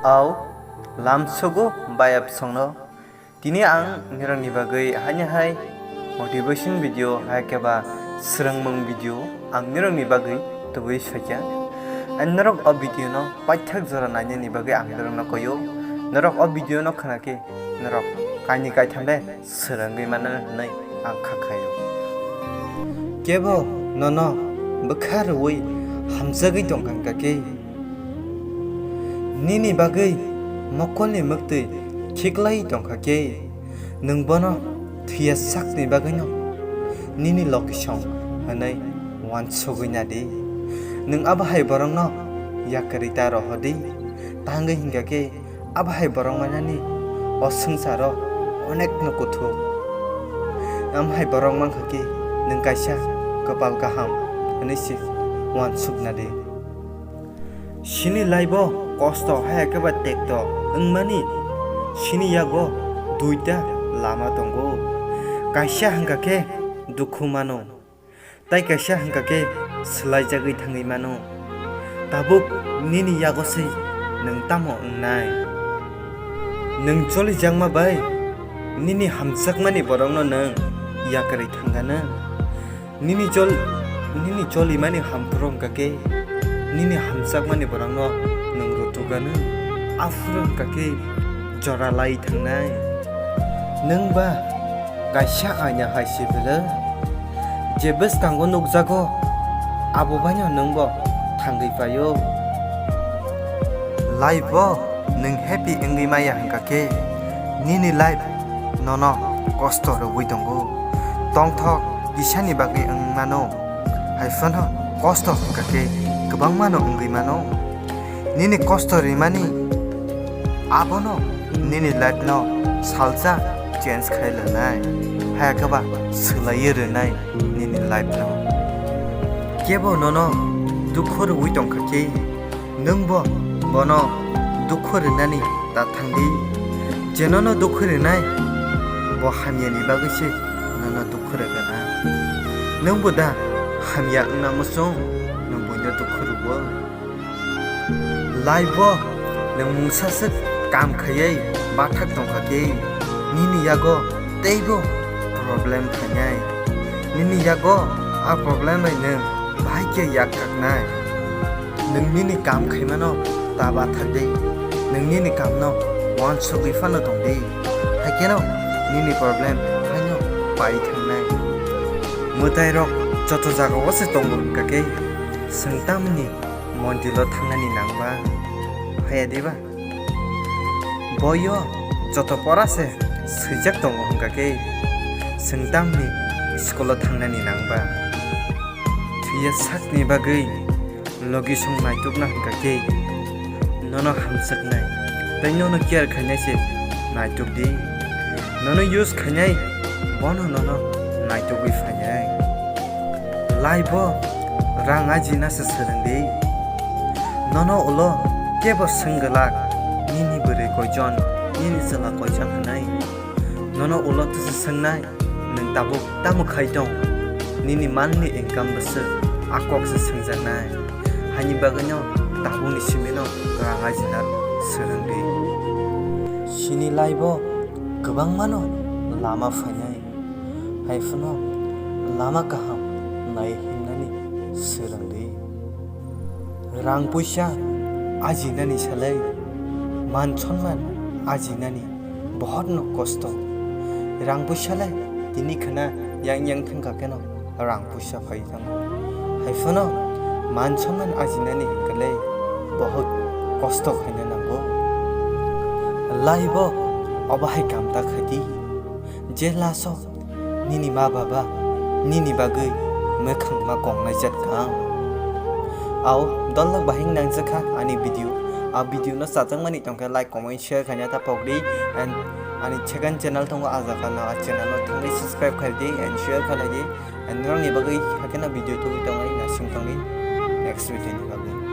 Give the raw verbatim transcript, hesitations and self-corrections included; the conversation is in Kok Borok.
Au, lamsogo bayap songno. Tini ang nirokni bagwi haini hai motivation video hai khe ba swrwngmung video ang nirokni bagwi tubui sokya. Ang norok o video no paithak jora nainani bagwi ang norokno koyo. Norok o video no khna khe norok kaini kaitham le swrwngwi mano hwnwi ang kha khaio. Kebo nono bwkha rwui hamjagwi tongkha khe, nini bagwi mokolni mwktwi khiklai tongkha khe, nwng bono thwiya sakni bagwino nini location hwnwi uansugwi nadi. Nwng abo hai borokno yakarwi ta rohordi, tangwi hinkha khe abo hai borok manani o swngcharo onekno kuthuk. Amo hai borok mankha khe nwng kaisa kwpal kaham hwnwi se uansukna di. Sini life-o kosto hai khe ba tekto wngmani sini yago duita lama tongo. Kaisa hwnkha khe dukhu mano. Tai kaisa hwnkha khe swlaijagwi thangwi mano. Tabuk nini yago se nwng tamo wngnai? Nwng cholijakma bai nini hamjakmani borokno nwng yakarwi thangano. Nini chol-, nini cholimani hamphuru hwnkha khe nini hamjakmani borokno nwng rutugano. Aphuru hwnkha khe jora lai thangnai. Nwng ba kaisa aina hai se belai, je bwskango nukjago, abo baino nwngbo thangwi paio. Life-o nwng happy wngwi maya hwnkha khe, nini life nono kosto rwui tongo. Tongthok kisani bagwi wng mano, hai phano kosto hwnkha khe kwbangmano wngwi mano. Nini kosto rimani abono nini life no salsa change khai lanai, hai khe ba swlaiwi rwnai nini life no. Kebo nono dukhu rwui tongkha khe, nwngbo bono dukhu rwnani ta thangdi. Je nono dukhu rwnai, bo hamyani bagwi se nono dukhu rwgana. Nwngbo da hamya wngna muchung, nwng buino dukhu rwo? Life-o nwng mungsa swk kam khaiwi bathak tongkha khe, nini yago teibo problem phainai. Nini yago a problem bai nwng bahai khe yak kaknai. Nwng nini kam khaimano ta bathak di, nwng nini kamno uansugwi phano tong di, hai kheno nini problem haino pai thangnai. Mwtairok joto jagao se tongo hwnkha khe, chwng tamni mondilo thangnani nangba? Haya diba? Boyo joto pora se swijak tongo hwnkha khe, chwng tamni school-o thangnani nangba? Thwiya sakni bagwi logisong naitukna hwnkha khe, nono hamjaknai tei nono care khainai se naituk di. Nono use khainai, bono nono naitugwi phainai. Life-o rang ajina se swrwng di. Nono ulo kebo swng glak, nini bwrwi koijon, nini chwla koijon hwnwi. Nono ulo tisi swngnai, nwng tabuk tamo khai tong? Nini monthly income bwswk a kok se swngjaknai. Haini bagwino tabukni simino rang ajina swrwng di. Sini life-o kwbangmano lama phainai, hai phano lama kaham nai himnani swrwng di. Rang puisa ajinani salai, man sonman ajinani bohotno kosto. Rang puisa le tini khna yang yang thangkha kheno rang puisa phai thango. Hai phano man sonman ajinani hwnkhe le bohot kosto khaina nango. Life-o obo hai kam ta khaidi, je last-o nini ma baba nini bagwi mwkhang ma kongnai jat kang. Au dolok bahing nangjakha ani video. A video no chajak mani tongkhe like, comment, share khaina ta pokdi. And ani second channel tongo, a jaga no a channel no thangwi subscribe khaidi and share khaidi. And norokni bagwi hakhe na video tubui tongnai nasing tongdi next video ni bagwi.